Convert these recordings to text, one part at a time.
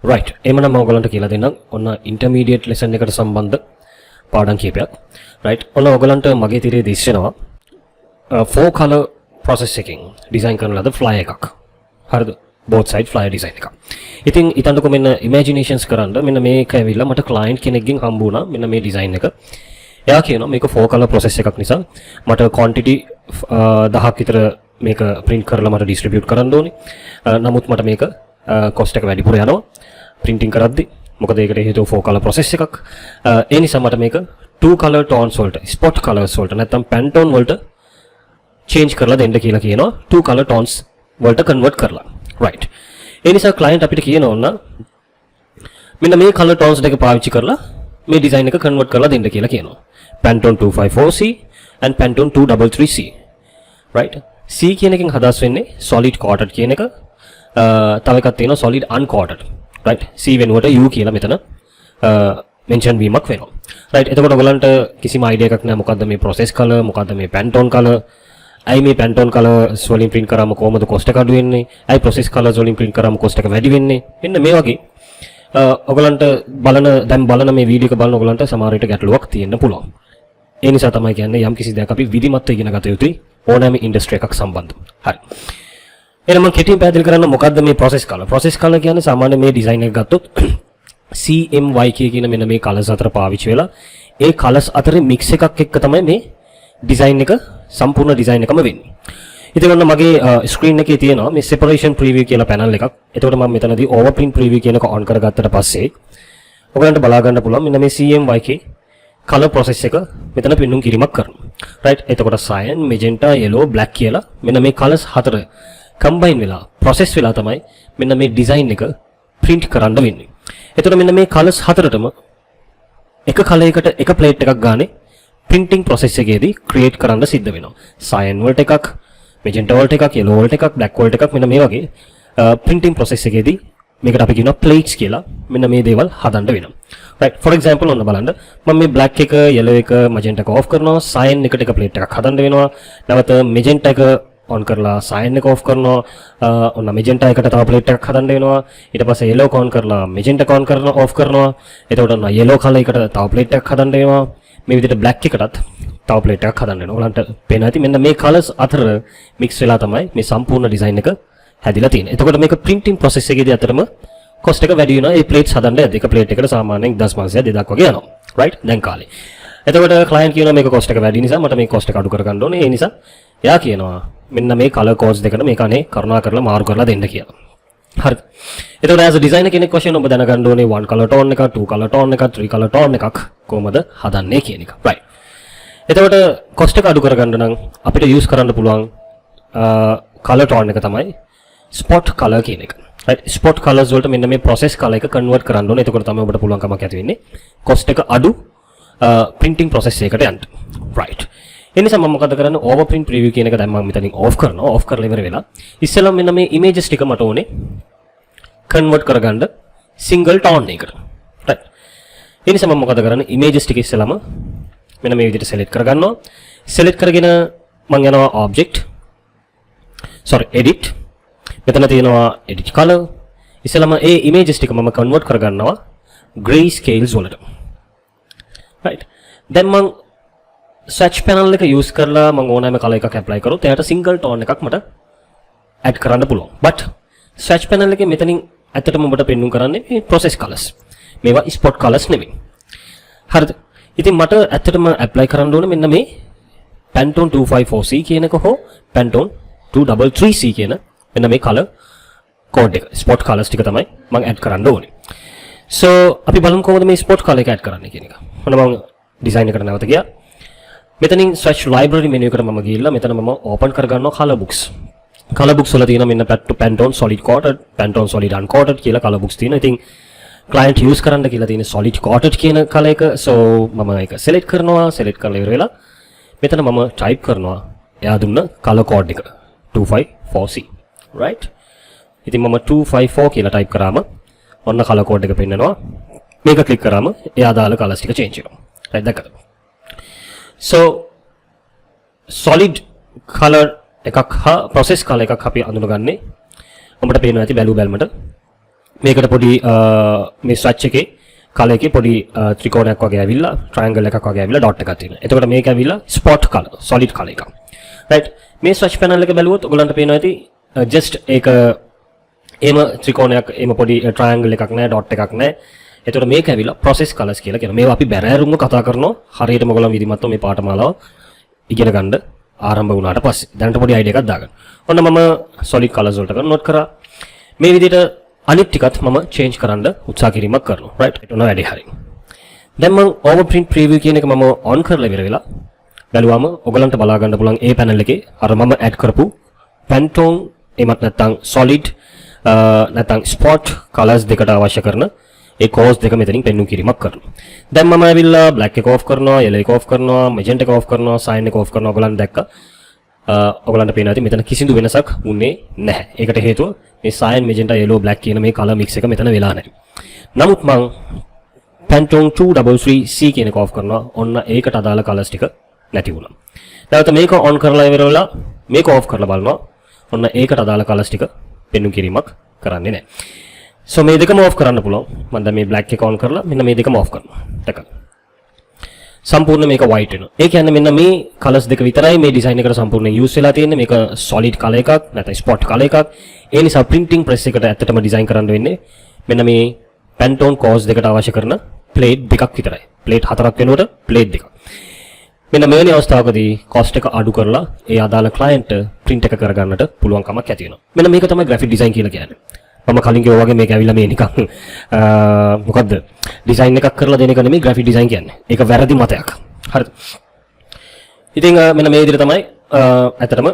Right, එහෙමනම් මම ඔයගලන්ට කියලා දෙන්නම් ඔන්න ඉන්ටර්මීඩියට් ලෙසන් එකට සම්බන්ධ පාඩම් කීපයක්. රයිට්, ඔන්න ඔයගලන්ට මගේ තිරේ දිස් වෙනවා ෆෝර් කලර් ප්‍රොසෙස් එකකින් ඩිසයින් කරන ලද ෆ්ලයර් එකක්. හරිද? බෝත් සයිඩ් ෆ්ලයර් ඩිසයින් එකක්. ඉතින් හිතන්නකෝ මෙන්න ඉමේජිනේෂන්ස් කරන්න මෙන්න මේක ඇවිල්ලා මට ක්ලයන්ට් කෙනෙක්ගෙන් හම්බ වුණා මෙන්න මේ ඩිසයින් එක. එයා කියනවා මේක ෆෝර් කලර් ප්‍රොසෙස් එකක් නිසා මට ක්වොන්ටිටි 1000ක් විතර මේක ප්‍රින්ට් කරලා මට ඩිස්ට්‍රිබියුට් කරන්න ඕනේ. නමුත් මට මේක කොස්ට් එක වැඩිපුර යනවා ප්‍රින්ටිං කරද්දි. මොකද ඒකට හේතුව ෆෝර් කලර් ප්‍රොසෙස් එකක්. ඒ නිසා මට මේක two color tones වලට, spot colors වලට, නැත්නම් Pantone වලට චේන්ජ් කරලා දෙන්න කියලා කියනවා, two color tones වලට කන්වර්ට් කරලා. රයිට්. ඒ නිසා ක්ලයන්ට් අපිට කියනවා ඔන්න මෙන්න මේ කලර් ටෝන්ස් දෙක පාවිච්චි කරලා මේ ඩිසයින් එක කන්වර්ට් කරලා දෙන්න කියලා කියනවා. Pantone 254C and Pantone 233C. Right? C කියන එකෙන් අදහස් වෙන්නේ solid coated කියන එක. තව එකක් තියෙනවා solid uncoated. Right? C වෙනුවට U කියලා මෙතන මෙන්ෂන් වීමක් වෙනවා. Right? එතකොට ඔයගලන්ට කිසිම අයිඩියා එකක් නැහැ මොකද්ද මේ process color, මොකද්ද මේ Pantone color, ඇයි මේ Pantone colors වලින් print කරාම කොහොමද cost එක අඩු වෙන්නේ? ඇයි process colors වලින් print කරාම cost එක වැඩි වෙන්නේ? මෙන්න මේ වගේ ඔයගලන්ට බලන දැන් බලන මේ වීඩියෝ එක බලන ඔයගලන්ට සමහර විට ගැටලුවක් තියෙන්න පුළුවන්. ඒ නිසා තමයි කියන්නේ යම් කිසි දෙයක් අපි විධිමත්ව ඉගෙන ගත යුතුයි ඕනෑම ඉන්ඩස්ට්‍රි එකක් සම්බන්ධව. හරි. එහෙනම් මම කෙටියෙන් පැහැදිලි කරන්න මොකද්ද මේ ප්‍රොසෙස් කලර්. ප්‍රොසෙස් කලර් කියන්නේ සාමාන්‍ය මේ ඩිසයින් එක ගත්තොත් CMYK කියන මෙන්න මේ කලර්ස් අතර පාවිච්චි වෙලා ඒ කලර්ස් අතරේ මික්ස් එකක් එක්ක තමයි මේ ඩිසයින් එක, සම්පූර්ණ ඩිසයින් එකම වෙන්නේ. ඉතින් ඔන්න මගේ ස්ක්‍රීන් එකේ තියෙනවා මේ සෙපරේෂන් ප්‍රීවිව් කියලා පැනල් එකක්. එතකොට මම මෙතනදී ඕවර්ප්‍රින්ට් ප්‍රීවිව් කියන එක ඔන් කරගත්තට පස්සේ ඔයගලන්ට බලා ගන්න පුළුවන් මෙන්න මේ CMYK colour process එක මෙතන පෙන්නුම් කිරීමක් කරනවා. රයිට්, එතකොට cyan, magenta, yellow, black කියලා මෙන්න මේ කලර්ස් හතර කම්බයින් වෙලා ප්‍රොසෙස් වෙලා තමයි මෙන්න මේ ඩිසයින් එක ප්‍රින්ට් කරන්න වෙන්නේ. එතකොට මෙන්න මේ කලර්ස් හතරටම එක කලර් එකට එක ප්ලේට් එකක් ගානේ ප්‍රින්ටිං ප්‍රොසෙස් එකේදී ක්‍රියේට් කරන්න සිද්ධ වෙනවා. සයන් වලට එකක්, මෙජෙන්ටා වලට එකක්, යෙලෝ වලට එකක්, බ්ලැක් වලට එකක්, මෙන්න මේ වගේ ප්‍රින්ටිං ප්‍රොසෙස් එකේදී මේකට අපි කියනවා ප්ලේට්ස් කියලා. මෙන්න මේ දේවල් හදන්න වෙනවා. රයිට්, ෆොර් එක්සැම්පල් ඔන්න බලන්න, මම මේ බ්ලැක් එක, යෙලෝ එක, මැජෙන්ටා එක ඔෆ් කරනවා. සයන් එකට එක ප්ලේට් එකක් හදන්න වෙනවා. නැවත මෙජෙන්ටා එක ඔන් කරලා සයන් එක ඔෆ් කරනවා. ඔන්න මෙජෙන්ටා එකට තව ප්ලේට් එකක් හදන්න වෙනවා. ඊට පස්සේ යෙලෝ එක ඔන් කරලා මෙජෙන්ටා එක ඔන් කරනවා, ඔෆ් කරනවා. එතකොට ඔන්න යෙලෝ කලර් එකට තව ප්ලේට් එකක් හදන්න වෙනවා. මේ විදිහට බ්ලැක් එකටත් තව ප්ලේට් එකක් හදන්න වෙනවා. ඔයාලන්ට පේන ඇති මෙන්න මේ කලර්ස් අතර මික්ස් වෙලා තමයි මේ සම්පූර්ණ ඩිසයින් එක හැදිලා තියෙන්නේ. එතකොට මේක ප්‍රින්ටිං ප්‍රොසෙස් එකේදී අතරම කොස්ට් එක වැඩි වෙනවා. ඒ ප්ලේට්ස් හදන්න යද්දි එක ප්ලේට් එකට සාමාන්‍යයෙන් 1500 2000ක් වගේ යනවා. රයිට්, දැන් කාලේ. එතකොට ක්ලයන්ට් කියනවා මේක කොස්ට් එක වැඩි නිසා මට මේ කොස්ට් එක අඩු කරගන්න ඕනේ. ඒ නිසා එයා කියනවා මෙන්න මේ කලර් කෝඩ්ස් දෙකට මේක අනේ කරුණා කරලා මාරු කරලා දෙන්න කියලා. හරිද? එතකොට ඇස් අ ඩිසයිනර් කෙනෙක් වශයෙන් ඔබ දැනගන්න ඕනේ one color tone එකක්, two color tone එකක්, three color tone එකක් කොහොමද හදන්නේ කියන එක. රයිට්. එතකොට කොස්ට් එක අඩු කරගන්න නම් අපිට යූස් කරන්න පුළුවන් කලර් ටෝන් එක තමයි ස්පොට් කලර් කියන එක. රයිට්, ස්පොට් කලර්ස් වලට මෙන්න මේ ප්‍රොසෙස් කලර් එක කන්වර්ට් කරන්න ඕනේ. එතකොට තමයි ඔබට පුළුවන්කමක් ඇති වෙන්නේ කොස්ට් එක අඩු ප්‍රින්ටිං ප්‍රොසෙස් එකකට යන්න. රයිට්. ඒ නිසා මම මොකද කරන්නේ? ඕවර් ප්‍රින්ට් ප්‍රීවිව් කියන එක දැන් මම මෙතනින් ඕෆ් කරනවා. ඕෆ් කරලා ඉවර වෙලා ඉස්සෙල්ලාම මෙන්න මේ ඉමේජස් ටික මට ඕනේ කන්වර්ට් කරගන්න සිංගල් ටෝන් එකකට. රයිට්. ඒ නිසා මම මොකද කරන්නේ? ඉමේජස් ටික ඉස්සෙල්ලාම මෙන්න මේ විදිහට සෙලෙක්ට් කරගන්නවා. සෙලෙක්ට් කරගෙන මං යනවා ඔබ්ජෙක්ට්, sorry, edit. මෙතන තියෙනවා edit color. ඉස්සෙල්ලාම ඒ ඉමේජස් ටික මම කන්වර්ට් කරගන්නවා ග්‍රේ ස්කේල්ස් වලට. රයිට්. දැන් මං ස්වැච් පැනල් එක යූස් කරලා මං ඕනෑම කලර් එකක් ඇප්ලයි කරොත් එයාට සිංගල් ටෝන් එකක් මට ඇඩ් කරන්න පුළුවන්. බට් ස්වැච් පැනල් එකේ මෙතනින් ඇත්තටම ඔබට පෙන්නුම් කරන්නේ මේ ප්‍රොසෙස් කලර්ස්. මේවා ස්පොට් කලර්ස් නෙමෙයි. හරිද? ඉතින් මට ඇත්තටම ඇප්ලයි කරන්න ඕනේ මෙන්න මේ Pantone 254C කියන එක හෝ Pantone 233C කියන මෙන්න මේ කලර් කෝඩ් එක. ස්පොට් කලර්ස් ටික තමයි මම ඇඩ් කරන්න ඕනේ. So අපි බලමු කොහොමද මේ ස්පොට් කලර් එක ඇඩ් කරන්නේ කියන එක. ඔන්න මම ඩිසයින් එකට නැවත ගියා. මෙතනින් ස්වැච් ලයිබ්‍රරි මෙනු එකට මම ගිහිල්ලා මෙතන මම ඕපන් කරගන්නවා කලර් බුක්ස්. කලර් බුක්ස් වල තියෙන මෙන්න Pantone solid coated, Pantone solid uncoated කියලා කලර් බුක්ස් තියෙනවා. ඉතින් ක්ලයන්ට් යූස් කරන්න කියලා තියෙන solid coated කියන කලර් එක. So මම ඒක සෙලෙක්ට් කරනවා. සෙලෙක්ට් කරලා ඉවර වෙලා මෙතන මම ටයිප් කරනවා එයා දුන්න කලර් කෝඩ් එක 254C. Right? ඉතින් මම 254 කියලා ටයිප් කරාම ඔන්න කලර් කෝඩ් එක පෙන්නනවා. මේක ක්ලික් කරාම එයා අදාළ කලර්ස් ටික චේන්ජ් වෙනවා. රයිට්, දැක්කද? So solid color එකක් හා process color එකක් අපි අඳුනගන්නේ ඔබට පේනවා ඇති බැලු බැලමට මේකට පොඩි මේ ස්වොච් එකේ කලර් එකේ පොඩි ත්‍රිකෝණයක් වගේ ඇවිල්ලා, ට්‍රයැන්ගල් එකක් වගේ ඇවිල්ලා ඩොට් එකක් තියෙනවා. එතකොට මේක ඇවිල්ලා ස්පොට් කලර්, සොලිඩ් කලර් එකක්. රයිට්, මේ ස්වොච් පැනල් එක බැලුවොත් ඔයගලන්ට පේනවා ඇති ජස්ට් ඒක එහෙම ත්‍රිකෝණයක්, එහෙම පොඩි ට්‍රයැන්ගල් එකක් නෑ, ඩොට් එකක් නෑ. එතකොට මේක ඇවිල්ලා ප්‍රොසෙස් කලර්ස් කියලා කියනවා. මේවා අපි බැරෑරුම්ව කතා කරනවා. හරියටම ඔයගොල්ලන් විධිමත්ව මේ පාඨමාලාව ඉගෙන ගන්න ආරම්භ වුණාට පස්සේ. දැනට පොඩි අයිඩියා එකක් දාගන්න. ඔන්න මම සොලිඩ් කලර්ස් වලට කන්වර්ට් කරා. මේ විදිහට අනිත් ටිකත් මම චේන්ජ් කරන්න උත්සාහ කිරීමක් කරනවා. රයිට්. ඔන්න වැඩේ හරි. දැන් මම ඕවර්ප්‍රින්ට් ප්‍රීවිව් කියන එක මම ඔන් කරලා ඉවර වෙලා බැලුවම ඔයගලන්ට බලා ගන්න පුළුවන් ඒ පැනල් එකේ අර මම ඇඩ් කරපු Pantone එහෙමත් නැත්නම් සොලිඩ් නැත්නම් ස්පොට් කලර්ස් දෙකට අවශ්‍ය කරන ඒ කෝස් දෙක මෙතනින් පෙන්නුම් කිරීමක් කරනවා. දැන් මම ඇවිල්ලා බ්ලැක් එක ඕෆ් කරනවා, යෙලෝ එක ඕෆ් කරනවා, මැජෙන්ටා එක ඕෆ් කරනවා, සයන් එක ඕෆ් කරනවා. ඔයගලන් දැක්කා. ඔයගලන්ට පේනවා ඇති මෙතන කිසිදු වෙනසක් වුණේ නැහැ. ඒකට හේතුව මේ සයන්, මැජෙන්ටා, යෙලෝ, බ්ලැක් කියන මේ කලර් මික්ස් එක මෙතන වෙලා නැහැ. නමුත් මං Pantone 233 C කියන එක ඕෆ් කරනවා. ඔන්න ඒකට අදාළ කලර්ස් ටික නැති වුණා. නැවත මේක ඔන් කරලා ඉවර වෙලා මේක ඕෆ් කරලා බලනවා. ඔන්න ඒකට අදාළ කලර්ස් ටික පෙන්නුම් කිරීමක් කරන්නේ නැහැ. සෝ මේ දෙකම ඕෆ් කරන්න පුළුවන්. මම දැන් මේ බ්ලැක් එක ඔන් කරලා මෙන්න මේ දෙකම ඕෆ් කරනවා. දැක්කද? සම්පූර්ණ මේක වයිට් වෙනවා. ඒ කියන්නේ මෙන්න මේ කලර්ස් දෙක විතරයි මේ ඩිසයින් එකට සම්පූර්ණයෙන් යූස් වෙලා තියෙන්නේ. මේක සොලිඩ් කලර් එකක් නැත්නම් ස්පොට් කලර් එකක්. ඒ නිසා ප්‍රින්ටිං ප්‍රෙස් එකට ඇත්තටම ඩිසයින් කරන්න වෙන්නේ මෙන්න මේ Pantone codes දෙකට අවශ්‍ය කරන ප්ලේට් දෙකක් විතරයි. ප්ලේට් හතරක් වෙනුවට ප්ලේට් දෙකක්. මෙන්න මෙවැනි අවස්ථාවකදී කොස්ට් එක අඩු කරලා ඒ අදාළ ක්ලයන්ට් ප්‍රින්ට් එක කරගන්නට පුළුවන්කමක් ඇති වෙනවා. මෙන්න මේක තමයි ග්‍රැෆික් ඩිසයින් කියලා කියන්නේ. මම කලින් කිව්වා වගේ මේක ඇවිල්ලා මේ නිකන් මොකද්ද ඩිසයින් එකක් කරලා දෙන එක නෙමෙයි ග්‍රැෆික් ඩිසයින් කියන්නේ. ඒක වැරදි මතයක්. හරිද? ඉතින් මෙන්න මේ විදිහට තමයි ඇත්තටම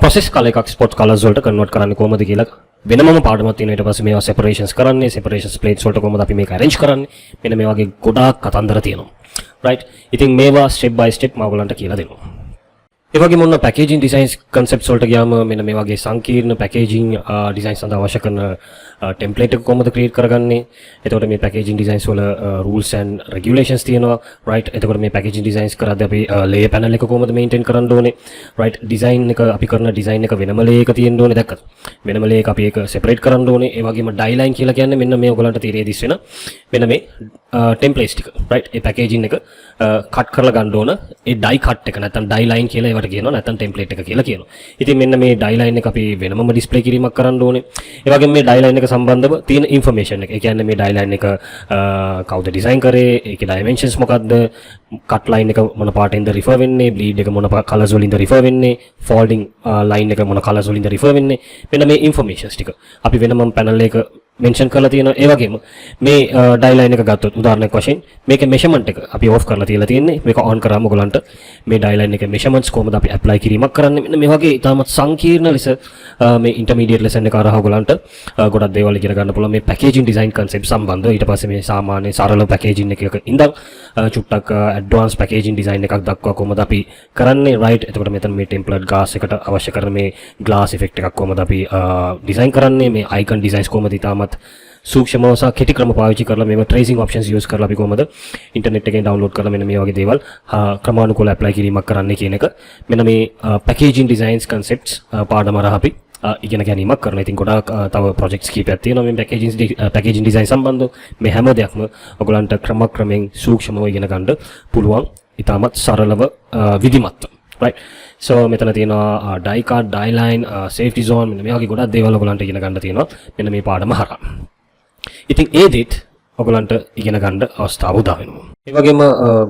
ප්‍රොසෙස් කලර් එකක් ස්පොට් කලර්ස් වලට කන්වර්ට් කරන්නේ කොහොමද කියලා වෙනමම පාඩමක් තියෙනවා. ඊට පස්සේ මේවා සෙපරේෂන්ස් කරන්නේ, සෙපරේෂන්ස් ප්ලේට්ස් වලට කොහොමද අපි මේක ඇරේන්ජ් කරන්නේ, මෙන්න මේ වගේ ගොඩාක් කතන්දර තියෙනවා. රයිට්, ඉතින් මේවා ස්ටෙප් බයි ස්ටෙප් මම ඔයගලන්ට කියලා දෙනවා. ඒ වගේම ඔන්න පැකේජින් ඩිසයින්ස් කන්සෙප්ට්ස් වලට ගියාම මෙන්න මේ වගේ සංකීර්ණ පැකේජින් ඩිසයින්ස් සඳහා අවශ්‍ය කරන ටෙම්ප්ලේට් එක කොහොමද ක්‍රියේට් කරගන්නේ? එතකොට මේ පැකේජින් ඩිසයින්ස් වල රූල්ස් ඇන්ඩ් රෙගියුලේෂන්ස් තියෙනවා. රයිට්, එතකොට මේ පැකේජින් ඩිසයින්ස් කරද්දී අපි ලේයර් පැනල් එක කොහොමද මේන්ටේන් කරන්න ඕනේ? රයිට්, ඩිසයින් එක අපි කරන ඩිසයින් එක වෙනම ලේයර් එක තියෙන්න ඕනේ, දැක්කද? වෙනම ලේයර් එක අපි ඒක සෙපරේට් කරන්න ඕනේ. ඒ වගේම ඩයි ලයින් කියලා කියන්නේ මෙන්න මේ ඔයගලන්ට තීරේ දිස් වෙන මෙන්න මේ ටෙම්ප්ලේට්ස් ටික. රයිට්, ඒ පැකේජින් එක කට් කරලා ගන්න ඕන ඒ ඩයි කට් එක නැත්නම් ඩයි ලයින් කියලා ඒවට කියනවා, නැත්නම් ටෙම්ප්ලේට් එක කියලා කියනවා. ඉතින් මෙන්න මේ ඩයි ලයින් එක අපි වෙනමම ඩිස්ප්ලේ කිරීමක් කරන්න ඕනේ. ඒ වගේම මේ ඩයි ලයින් එක සම්බන්ධව තියෙන ඉන්ෆර්මේෂන් එක. ඒ කියන්නේ මේ ඩයි ලයින් එක කවුද ඩිසයින් කරේ, ඒකේ ඩයිමෙන්ෂන්ස් මොකද්ද, කට් ලයින් එක මොන පාටින්ද රිෆර් වෙන්නේ, බ්ලීඩ් එක මොන කලර්ස් වලින්ද රිෆර් වෙන්නේ, ෆෝල්ඩින් ලයින් එක මොන කලර්ස් වලින්ද රිෆර් වෙන්නේ, මෙන්න මේ ඉන්ෆර්මේෂන්ස් ටික අපි වෙනමම පැනල් එක මෙන්ෂන් කරලා තියෙනවා. ඒ වගේම මේ ඩයි ලයින් එක ගත්තොත් උදාහරණයක් වශයෙන් මේකේ මෙෂර්මන්ට් එක අපි ඔෆ් කරලා තියලා තියෙන්නේ. මේක ඔන් කරාම ඔයගලන්ට මේ ඩයි ලයින් එකේ මෙෂර්මන්ට්ස් කොහොමද අපි ඇප්ලයි කිරීමක් කරන්නේ, මෙන්න මේ වගේ ඉතාමත් සංකීර්ණ ලෙස මේ ඉන්ටර්මීඩියට් ලෙසන් එක හරහා ඔයගලන්ට ගොඩක් දේවල් ඉගෙන ගන්න පුළුවන් මේ පැකේජින් ඩිසයින් කන්සෙප්ට් සම්බන්ධව. ඊට පස්සේ මේ සාමාන්‍ය සරල පැකේජින් එකක ඉඳන් චුට්ටක් ඇඩ්වාන්ස් පැකේජින් ඩිසයින් එකක් දක්වා කොහොමද අපි කරන්නේ. රයිට්, එතකොට මෙතන මේ ටෙම්ප්ලේට් ග්ලාස් එකට අවශ්‍ය කරන මේ ග්ලාස් ඉෆෙක්ට් එකක් කොහොමද අපි ඩිසයින් කරන්නේ, මේ අයිකන් ඩිසයින්ස් කොහොමද ඉතාමත් සූක්ෂමව සහ කෙටි ක්‍රම පාවිච්චි කරලා මේව ට්‍රේසිං ඔප්ෂන්ස් යූස් කරලා අපි කොහොමද ඉන්ටර්නෙට් එකෙන් ඩවුන්ලෝඩ් කරලා මෙන්න මේ වගේ දේවල් ක්‍රමානුකූලව ඇප්ලයි කිරීමක් කරන්නේ කියන එක මෙන්න මේ පැකේජින් ඩිසයින්ස් කන්සෙප්ට්ස් පාඩම හරහා අපි ඉගෙන ගැනීමක් කරනවා. ඉතින් ගොඩාක් තව ප්‍රොජෙක්ට්ස් කීපයක් තියෙනවා මේ පැකේජින් ඩිසයින් සම්බන්ධව. මේ හැම දෙයක්ම ඔයගලන්ට ක්‍රමක්‍රමයෙන් සූක්ෂමව ඉගෙන ගන්න පුළුවන් ඉතාමත් සරලව විධිමත්ව. Right, so මෙතන තියෙනවා die cut, die line, safety zone, මෙන්න මේ වගේ ගොඩක් දේවල් ඔයගලන්ට ඉගෙන ගන්න තියෙනවා මෙන්න මේ පාඩම හරහා. ඉතින් ඒ දේත් ඔයගලන්ට ඉගෙන ගන්න අවස්ථාව උදා වෙනවා. ඒ වගේම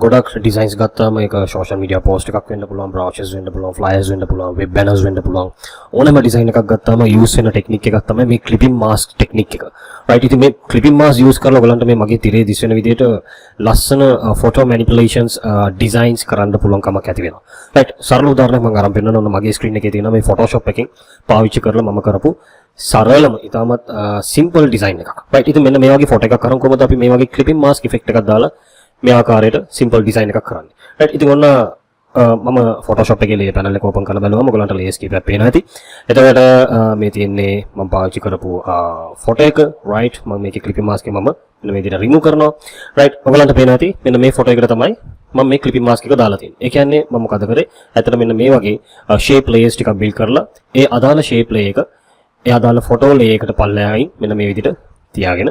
ගොඩක් ඩිසයින්ස් ගත්තාම ඒක සෝෂල් මීඩියා පෝස්ට් එකක් වෙන්න පුළුවන්, බ්‍රෝචර්ස් වෙන්න පුළුවන්, ෆ්ලයර්ස් වෙන්න පුළුවන්, වෙබ් බැනර්ස් වෙන්න පුළුවන්. ඕනෑම ඩිසයින් එකක් ගත්තාම යූස් වෙන ටෙක්නික් එකක් තමයි මේ ක්ලිපින් මාස්ක් ටෙක්නික් එක. රයිට්, ඉතින් මේ ක්ලිපින් මාස්ක් යූස් කරලා ඔයගලන්ට මේ මගේ තිරේ දිස් වෙන විදිහට ලස්සන ෆොටෝ මැනිපියුලේෂන්ස් ඩිසයින්ස් කරන්න පුළුවන් කමක් ඇති වෙනවා. රයිට්, සරල උදාහරණයක් මම අරන් පෙන්නන්න ඕන. මගේ ස්ක්‍රීන් එකේ තියෙන මේ Photoshop එකෙන් පාවිච්චි කරලා මම කරපු සරලම ඉතාමත් සිම්පල් ඩිසයින් එකක්. රයිට්, ඉතින් මෙන්න මේ වගේ ෆොටෝ එකක් අරන් කොහොමද අපි මේ වගේ ක්ලිපින් මාස්ක් ඉෆෙක්ට් එකක් දාලා මේ ආකාරයට සිම්පල් ඩිසයින් එකක් කරන්නේ? රයිට්, ඉතින් ඔන්න මම Photoshop එකේ ලේයර් පැනල් එක ඕපන් කරලා බැලුවම ඔයගලන්ට ලේයර්ස් කීපයක් පේනවා ඇති. එතකොට මේ තියෙන්නේ මම පාවිච්චි කරපු ෆොටෝ එක. රයිට්, මම මේකේ ක්ලිපින් මාස්ක් එක මම මෙන්න මේ විදිහට රිමූව් කරනවා. රයිට්, ඔයගලන්ට පේනවා ඇති මෙන්න මේ ෆොටෝ එකට තමයි මම මේ ක්ලිපින් මාස්ක් එක දාලා තියෙන්නේ. ඒ කියන්නේ මම මොකද කරේ? ඇත්තට මෙන්න මේ වගේ ෂේප් ලේයර්ස් ටිකක් බිල්ඩ් කරලා ඒ අදාළ ෂේප් ලේයර් එක ඒ අදාළ ෆොටෝ ලේයර් එකට පල්ලෙහායින් මෙන්න මේ විදිහට තියාගෙන,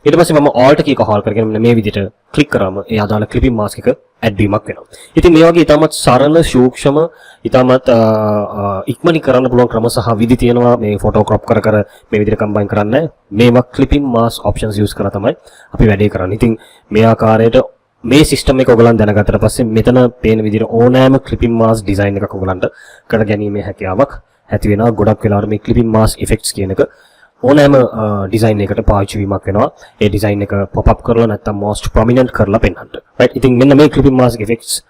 ඊට පස්සේ මම Alt කී එක හෝල්ඩ් කරගෙන මෙන්න මේ විදිහට ක්ලික් කරාම ඒ අදාළ ක්ලිපින් මාස්ක් එක ඇඩ් වීමක් වෙනවා. ඉතින් මේ වගේ ඉතාමත් සරල, සූක්ෂම, ඉතාමත් ඉක්මනින් කරන්න පුළුවන් ක්‍රම සහ විදි තියෙනවා. මේ ෆොටෝ ක්‍රොප් කර කර මේ විදිහට කම්බයින් කරන්න මේවා ක්ලිපින් මාස්ක් ඔප්ෂන්ස් යූස් කරලා තමයි අපි වැඩේ කරන්නේ. ඉතින් මේ ආකාරයට මේ සිස්ටම් එක ඔයගලන් දැනගත්තට පස්සේ මෙතන පේන විදිහට ඕනෑම ක්ලිපින් මාස්ක් ඩිසයින් එකක් ඔයගලන්ට කරගැනීමේ හැකියාවක් ඇති වෙනවා. ගොඩක් වෙලාවට මේ ක්ලිපින් මාස්ක් ඉෆෙක්ට්ස් කියන එක ඕනෑම ඩිසයින් එකකට පාවිච්චි වීමක් වෙනවා. ඒ ඩිසයින් එක පොප් අප් කරලා නැත්නම් මොස්ට් ප්‍රොමිනන්ට් කරලා පෙන්වන්න. රයිට්. ඉතින් මෙන්න මේ ක්ලිපින් මාස්ක් ඉෆෙක්ට්ස්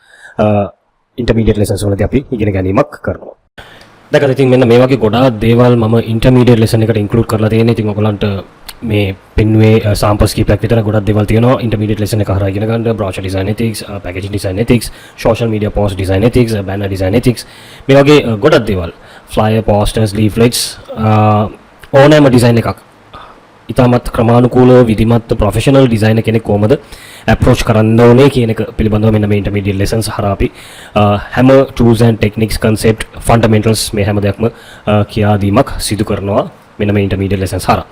ඉන්ටර්මීඩියට් ලෙසන්ස් වලදී අපි ඉගෙන ගැනීමක් කරනවා. දැකලා ඉතින් මෙන්න මේ වගේ ගොඩාක් දේවල් මම ඉන්ටර්මීඩියට් ලෙසන් එකට ඉන්ක්ලූඩ් කරලා තියෙනවා. ඉතින් ඔයගලන්ට මේ පෙන්නුවේ සාම්පල්ස් කීපයක් විතර. ගොඩක් දේවල් තියෙනවා ඉන්ටර්මීඩියට් ලෙසන් එක හරහා ඉගෙන ගන්න. බ්‍රෝෂර් design ethics, packaging design ethics, social media post design ethics, banner design ethics, මේ වගේ ගොඩක් දේවල්, ෆ්ලයර්, පෝස්ටර්ස්, ලීෆ්ලෙට්ස්, ඕනෑම ඩිසයින් එකක් ඉතාමත් ක්‍රමානුකූලව විධිමත් ප්‍රොෆෙෂනල් ඩිසයිනර් කෙනෙක් කොහොමද ඇප්‍රෝච් කරන්න ඕනේ කියන එක පිළිබඳව මෙන්න මේ ඉන්ටර්මීඩියට් ලෙසන්ස් හරහා අපි හැම tools and techniques, concept, fundamentals මේ හැම දෙයක්ම කියා දීමක් සිදු කරනවා මෙන්න මේ ඉන්ටර්මීඩියට් ලෙසන්ස් හරහා.